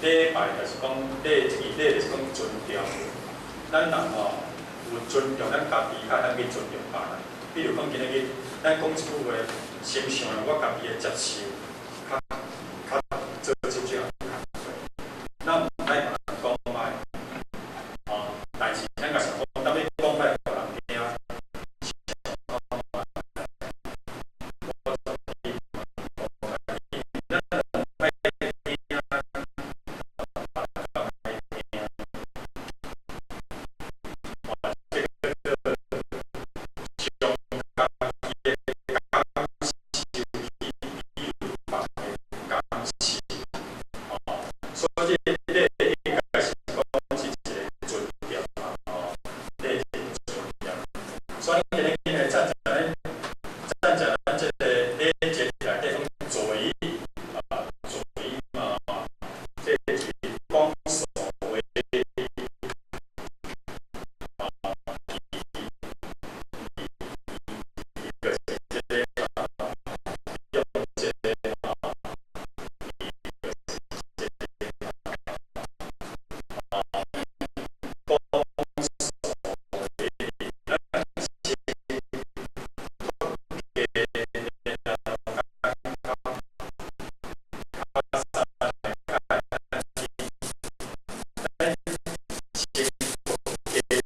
禮拜就是講禮，這個禮就是講尊重。咱人吼有尊重咱家己，較會當去尊重別人。比如講今仔日，咱講一句話，先想我家己會接受，較較做這種工課。咱毋愛別人講歹，吼，但是咱若想講，當欲講歹予人聽，想講我絕對講歹，咱愛聽，別人愛聽。這個叫做將家己的感受去比喻別人的感受，吼，所以這個禮應該是講是一個尊重啦，吼，禮是尊重。所以今日今日贊成咱，贊成咱這個禮節內底講嘴啊，嘴嘛，這是講所謂啊，就是這個啊，用這個啊，就是這個啊，講所謂咱先嘅較較咱先加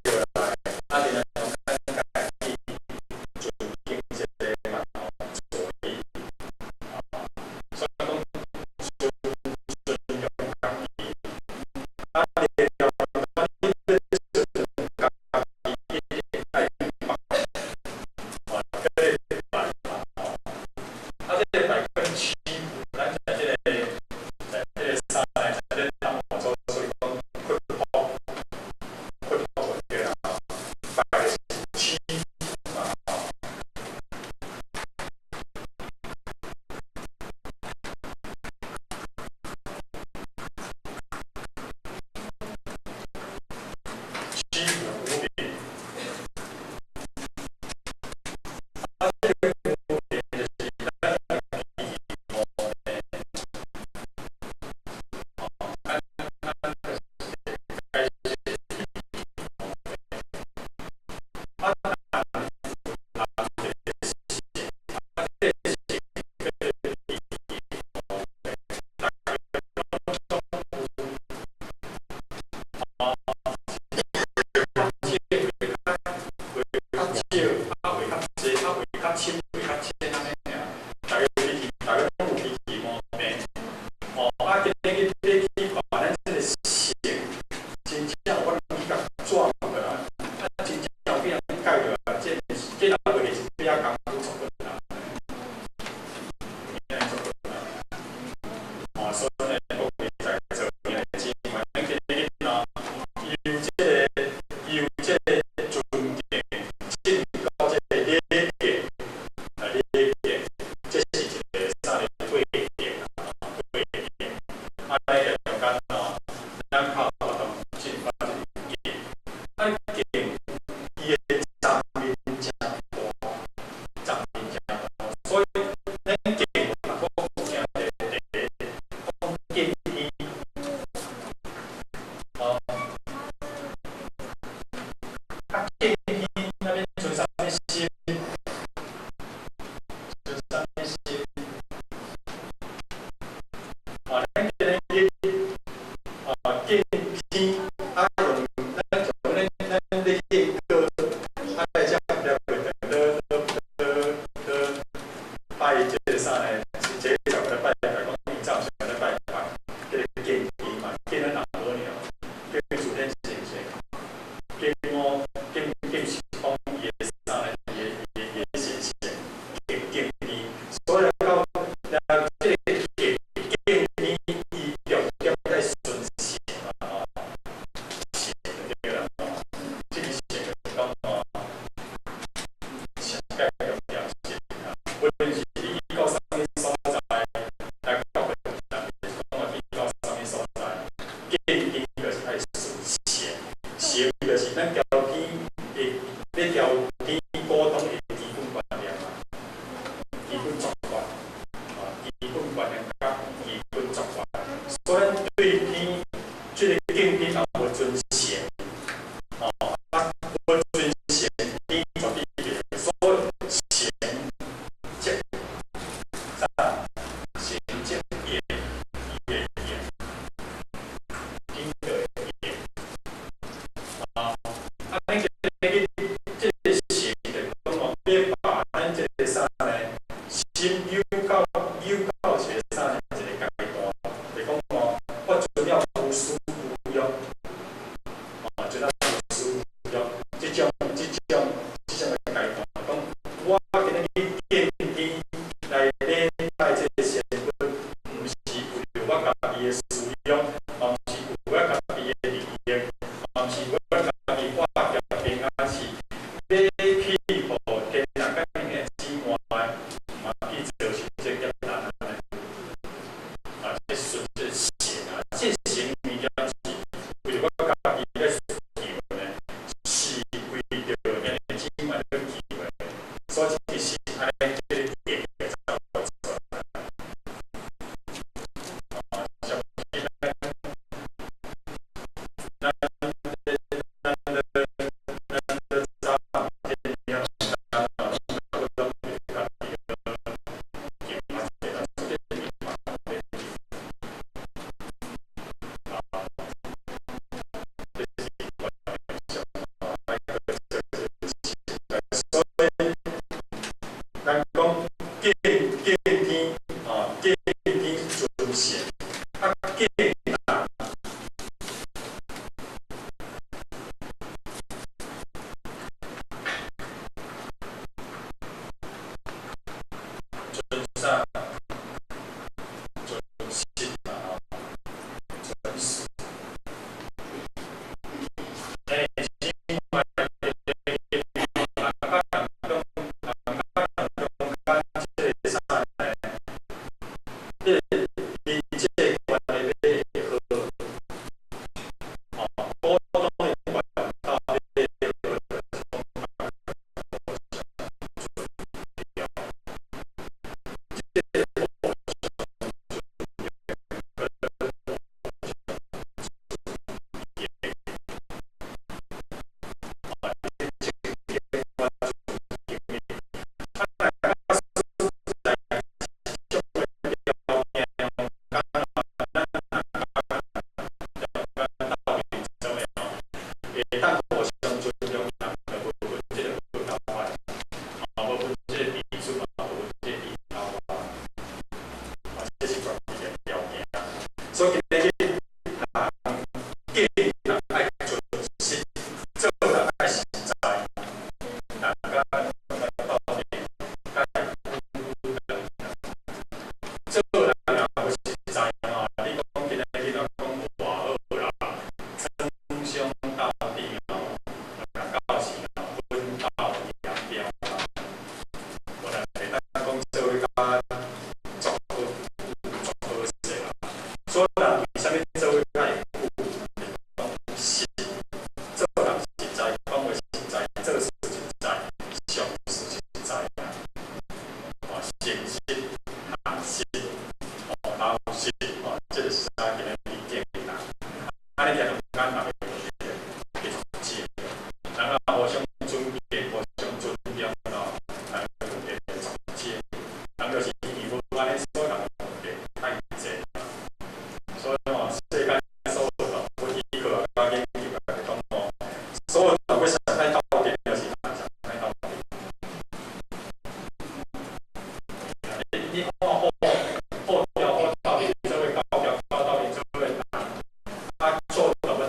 落來，啊，然後咱家己尊敬這個嘛，嘴啊，所以講尊尊重家己，啊，然後你欲尊重家己，一定愛拜，啊，這個拜嘛，吼，啊，這個拜跟祈福，咱在這個在這個啥呢？在這個南無祖所以講乞福，乞福就對啦，拜就是祈福嘛，吼。祈福無邊，啊，這個無邊就是咱祈福呢，吼，咱就是解釋啊，人就是啊，這個是叫做祈福，逐家攏總有，吼，話較少，啊話較濟，啊話較深，話較淺按呢爾。逐家脾氣，逐家攏有脾氣毛病。吼，啊，今日去你去看咱這個性，真正有法度去共轉過來，啊，真正有去人改落來，這是這若袂是比較艱苦做困難。做困難。吼，所以呢，各位在座兄弟姊妹，咱今日喏，由這個由這個尊敬進到這個禮敬，啊禮敬，這是一個啥个過程啊？過程。按呢中間喏，咱較有法度進發這個敬，啊敬，伊的層面誠大，層面誠大，所以咱敬若講有聽者講敬天，吼，啊敬天那欲存啥物心？存啥物心？啊，咱今日啊敬天，啊用咱像咱咱咧敬歌，啊來遮毋知會當咧咧咧咧拜這個啥呢？是這個時候咧拜拜，講伊早上咧拜拜，這個敬天嘛，敬咱阿母娘，敬諸天神聖，敬我敬敬是講伊的啥呢？伊的伊的伊的神聖，敬敬天，所以到了這個敬敬天，伊重點在存性嘛，吼，性就對啦，吼，這個性就是講吼，上蓋重要性啊，無論是你去到啥物所在，來教會，特別是講去到啥物所在，敬天就是愛存性，性就是咱調天的，欲調天溝通的基本觀念嘛，基本習慣，啊，基本觀念佮基本習慣，所以咱對天用，嘛毋是為了家己的利益，嘛毋是為了家己掛業平安，是欲去予天人佮恁的姊妹，嘛去造成這個業力按呢。啊，這順這善啊，這善物件是為著我家己咧求呢，是為著兄弟姊妹咧求的，所以這是按呢這個業會走出來。啊，像咱咱咱的咱的早天了，咱攏為家己求較濟啦，這個嘛咧啊，這是觀念上愛閣做這個所以咱講敬敬天啊，敬天尊善，啊敬人尊啥？尊實嘛吼，尊實。欸，另外人佮人中，人佮人中間這個啥呢？這個人際關係欲好，哦，股東的關係欲好，就是講互相尊重，這個互相尊重，閣互相尊敬，啊，這個我尊敬你，啊，若假使在這種的條件中間，咱人佮人中間鬥陣做的吼，會當互相尊重，人就無分這個好鬥壞，啊，無分這個彼此嘛，無分這個利鬥啊，啊，這是關鍵的條件。所以今日人敬人愛誠實，做人愛實在，人佮人鬥陣，該做人若無實在吼，你講今日若講偌好啦，稱兄道弟吼，若到時吼分道揚鑣啦，無人會當講做伙較足好，足好勢啦。所以人為啥物做伙較會久？就是講實，做人實在，講話實在，做事實在，上事實在啦。哦，誠實、誠實、哦，老實，哦，這個是啥？今日敬人，按呢聽中間逐个會會從這，人若互相尊敬、互相尊重吼，人就會從這。人就是因為無按呢，所以人問題較濟啦。所以吼，世間所有動物醫學佮研究來講吼，所有動物上愛鬥陣，就是人上愛鬥陣。你看虎虎雕虎鬥陣做伙，狗雕狗鬥陣做伙，啊，做動物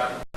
間。